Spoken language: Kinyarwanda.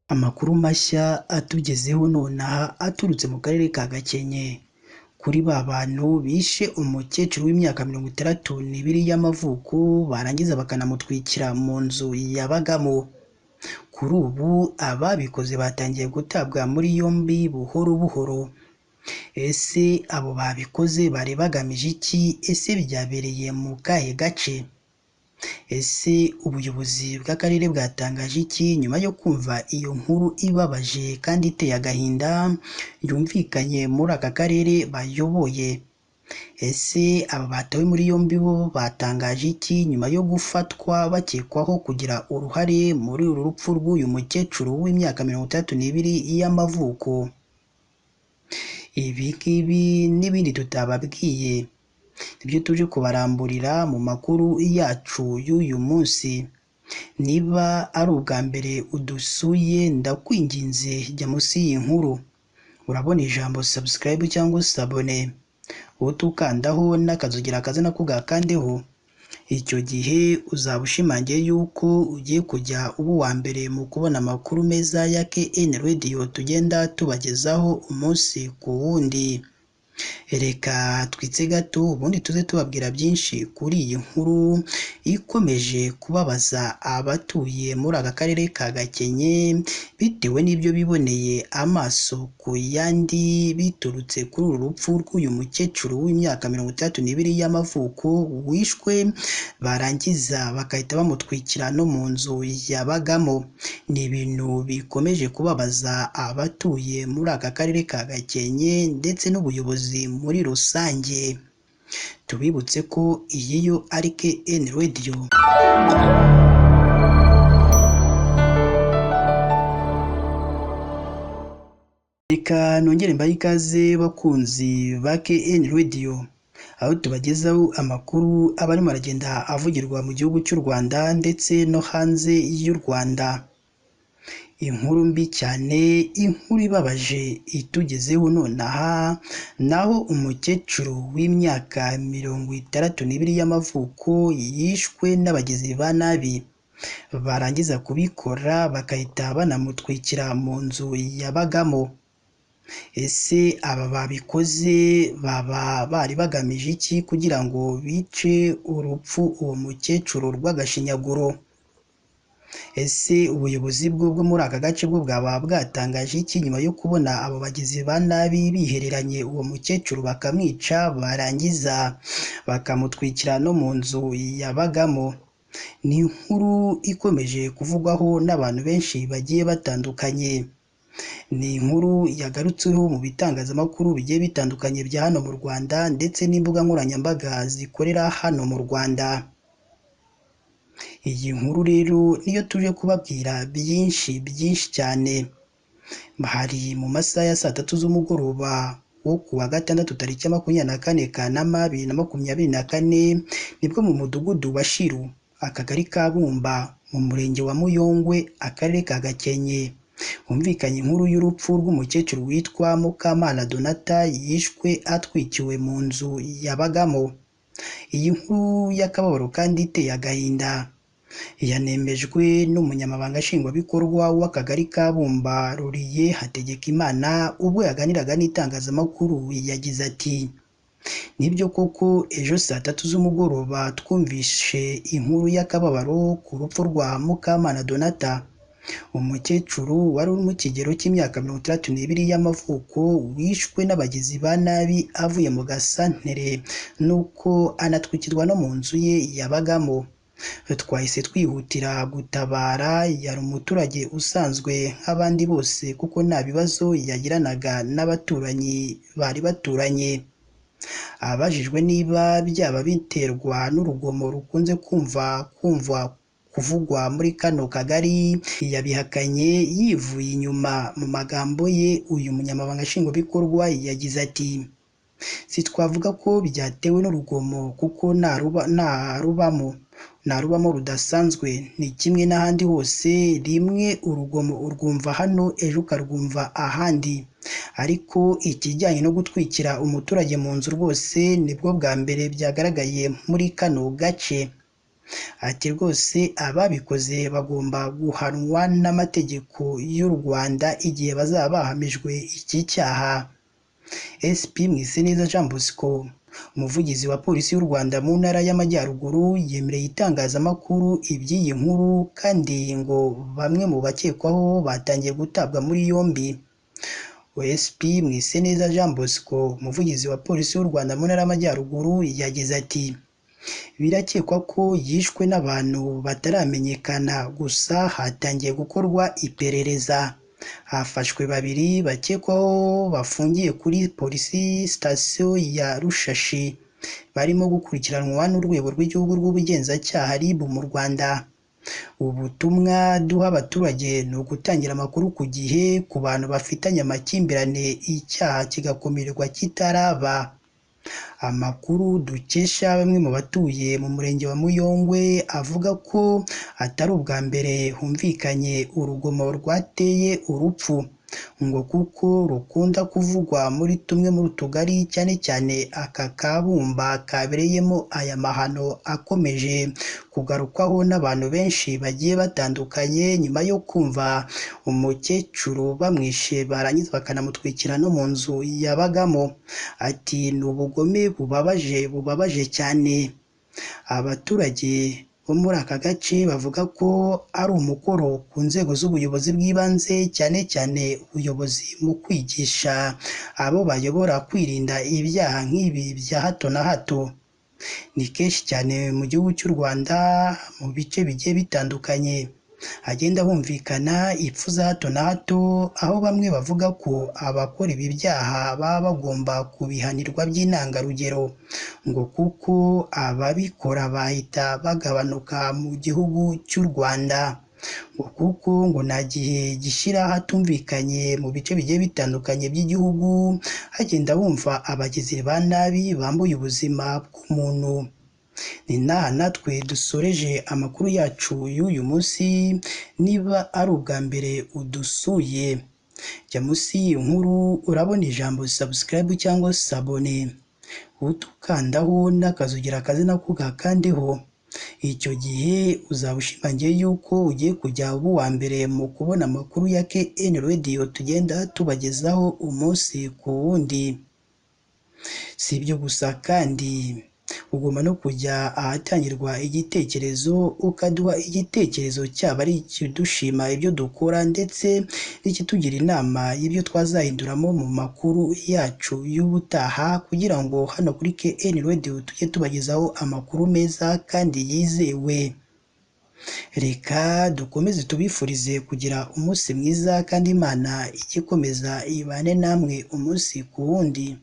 Amakuru mashya atugezeho nonaha aturutse mu karere ka Gakenke, kuri ba bantu bishe umukecuru w'imyaka 62 y'amavuko barangiza bakanamutwikira mu nzu yabagamo. Kuri ubu ababikoze batangiye gutabwa muri yombi buhoro buhoro. Ese abo babikoze bari bagamije iki? Ese byabereye mu kahe gace? Ese ubuyobozi bw'akarere bwatangaje iki nyuma yo kumva iyo nkuru ibabaje kandi iteye agahinda yumvikanye muri aka karere bayoboye? Ese aba batawe muri yombi bo batangaje iki nyuma yo gufatwa bakekwaho kugira uruhare muri uru rupfu rw'uyu mukecuru w'imyaka 62 y'amavuko? Ibi ngibi n'ibindi tutababwiye nibyo tuje kubaramburira mu makuru yacu y'uyu munsi. Niba ari ubwa mbere udusuye, ndakwinginze jya munsi y'iyi nkuru urabona ijambo subscribe cyangwa s'abonner, utukandaho n'akazogera kaza nako gakandeho. Icyo gihe uzaba ushimangiye yuko ugiye kujya uba uwa mbere mu kubona amakuru meza ya KN Radio tugenda tubagezaho umunsi ku wundi. Reka twitse gato ubundi tuze tubabwira byinshi kuri iyi nkuru ikomeje kubabaza abatuye muri aka karere ka Gakenke bitewe n'ibyo biboneye amaso ku yandi biturutse kuri uru rupfu rw'uyu mukecuru w'imyaka 62 y'amavuko wishwe barangiza bagahita bamutwikira no mu nzu yabagamo. Ni ibintu bikomeje kubabaza abatuye muri aka karere ka Gakenke ndetse n'ubuyobozi muri rusange. Tubibutse ko iyi yo ari KN Radio. Reka nongere mbahe ikaze bakunzi ba KN Radio, aho tubagezaho amakuru aba arimo aragenda avugirwa mu gihugu cy'u Rwanda ndetse no hanze y'u Rwanda. Inkuru mbi cyane, inkuru ibabaje itugezeho nonaha, naho umukecuru w'imyaka 62 y'amavuko yishwe n'abagizi ba nabi, barangiza kubikora bagahita banamutwikira mu nzu yabagamo. Ese aba babikoze baba bari bagamije iki kugira ngo bice urupfu uwo mukecuru rw'agashinyaguro? Ese ubuyobozi bwo muri aka gace bwo bwaba bwatangaje iki nyuma yo kubona abo bagizi ba nabi bihereranye uwo mukecuru bakamwica barangiza bakamutwikira no mu nzu yabagamo? Ni inkuru ikomeje kuvugwaho n'abantu benshi bagiye batandukanye. Ni inkuru yagarutsweho mu bitangazamakuru bigiye bitandukanye bya hano mu Rwanda ndetse n'imbuga nkoranyambaga zikorera hano mu Rwanda. Iyi nkuru rero niyo tuje kubabwira byinshi byinshi cyane. Hari mu masaha ya saa 3 z'umugoroba wo ku wa gatandatu tariki 24 Kanama 2024, nibwo mu mudugudu wa Shiru, akagari ka Bumba, mu murenge wa Muyongwe, akarere ka Gakenke, humvikanye inkuru y'urupfu rw'umukecuru witwa Mukamana Donata yishwe atwikiwe mu nzu yabagamo. Iyi nkuru y'akababaro kandi iteye agahinda yanemejwe n'umunyamabanga nshingwabikorwa w'akagari ka Bumba Ruriye Hategekimana ubwo yaganiraga n'itangazamakuru. Yagize ati: "Nibyo koko ejo saa 3 z'umugoroba twumvishe inkuru y'akababaro ku rupfu rwa Mukamana Donata, umukecuru wari uri mu kigero cy'imyaka 62 y'amavuko wishwe n'abagizi ba nabi avuye mu gasantere nuko anatwikirwa no mu nzu ye yabagamo. Twahise twihutira gutabara, yari umuturage usanzwe nk'abandi bose kuko nta bibazo yagiranaga n'abaturanyi bari baturanye." Abajijwe niba byaba biterwa n'urugomo rukunze kumva kuvugwa muri kano kagari, yabihakanye yivuye inyuma. Mu magambo ye uyu munyamabanga nshingwabikorwa yagize ati: "Si twavuga ko byatewe n'urugomo kuko nta rubamo rudasanzwe, ni kimwe n'ahandi hose, rimwe urugomo urwumva hano ejo ukarwumva ahandi, ariko ikijyanye no gutwikira umuturage mu nzu rwose nibwo bwa mbere byagaragaye muri kano gace." Ati rwose ababikoze bagomba guhanwa n'amategeko y'u Rwanda igihe bazaba bahamijwe iki cyaha. SP Mwiseneza Jean Bosco, umuvugizi wa polisi y'u Rwanda mu ntara y'Amajyaruguru, yemereye itangazamakuru iby'iyi nkuru kandi ngo bamwe mu bakekwaho batangiye gutabwa muri yombi. SP Mwiseneza Jean Bosco, umuvugizi wa polisi y'u Rwanda mu ntara y'Amajyaruguru, yagize ati birakekwa ko yishwe n'abantu bataramenyekana, gusa hatangiye gukorwa iperereza. Hafashwe babiri bakekwaho bafungiye kuri polisi sitasiyo ya Rushashi, barimo gukurikiranwa n'urwego rw'igihugu rw'ubugenzacyaha RIB mu Rwanda. Ubutumwa duha abaturage ni ugutangira amakuru ku gihe ku bantu bafitanye amakimbirane, icyaha kigakumirwa kitaraba. Amakuru dukesha bamwe mu batuye mu murenge wa Muyongwe avuga ko atari ubwa mbere humvikanye urugomo rwateye urupfu, ngo kuko rukunda kuvugwa muri tumwe mu tugari, cyane cyane aka Kabumba kabereyemo aya mahano akomeje kugarukwaho n'abantu benshi bagiye batandukanye, nyuma yo kumva umukecuru bamwishe barangiza bakanamutwikira no mu nzu yabagamo. Ati ni ubugome bubabaje, bubabaje cyane. Abaturage bo muri aka gace bavuga ko ari umukoro ku nzego z'ubuyobozi bw'ibanze, cyane cyane ubuyobozi mu kwigisha abo bayobora kwirinda ibyaha nk'ibi bya hato na hato. Ni kenshi cyane mu gihugu cy'u Rwanda mu bice bigiye bitandukanye hagenda humvikana ipfu za hato na hato, aho bamwe bavuga ko abakora ibi byaha baba bagomba kubihanirwa by'intangarugero, ngo kuko ababikora bahita bagabanuka mu gihugu cy'u Rwanda, ngo kuko ngo nta gihe gishira hatumvikanye mu bice bigiye bitandukanye by'igihugu hagenda bumva abagizi ba nabi bambuye ubuzima bw'umuntu. Ni n'aha natwe dusoreje amakuru yacu y'uyu munsi. Niba ari ubwa mbere udusuye, jya munsi y'iyi nkuru urabona ijambo subscribe cyangwa sabone, utukandaho n'akazugira akazina ko gakandeho. Icyo gihe uzaba ushimangiye yuko ugiye kujya uba uwa mbere mu kubona amakuru ya KN Radio tugenda tubagezaho umunsi ku wundi. Si ibyo gusa kandi ugomba no kujya ahatangirwa igitekerezo ukaduha igitekerezo, cyaba ari ikidushima ibyo dukora ndetse n'ikitugira inama y'ibyo twazahinduramo mu makuru yacu y'ubutaha, kugira ngo hano kuri KN Radio tujye tubagezaho amakuru meza kandi yizewe. Reka dukomeze tubifurize kugira umunsi mwiza kandi Imana ijye ikomeza ibane namwe umunsi ku wundi.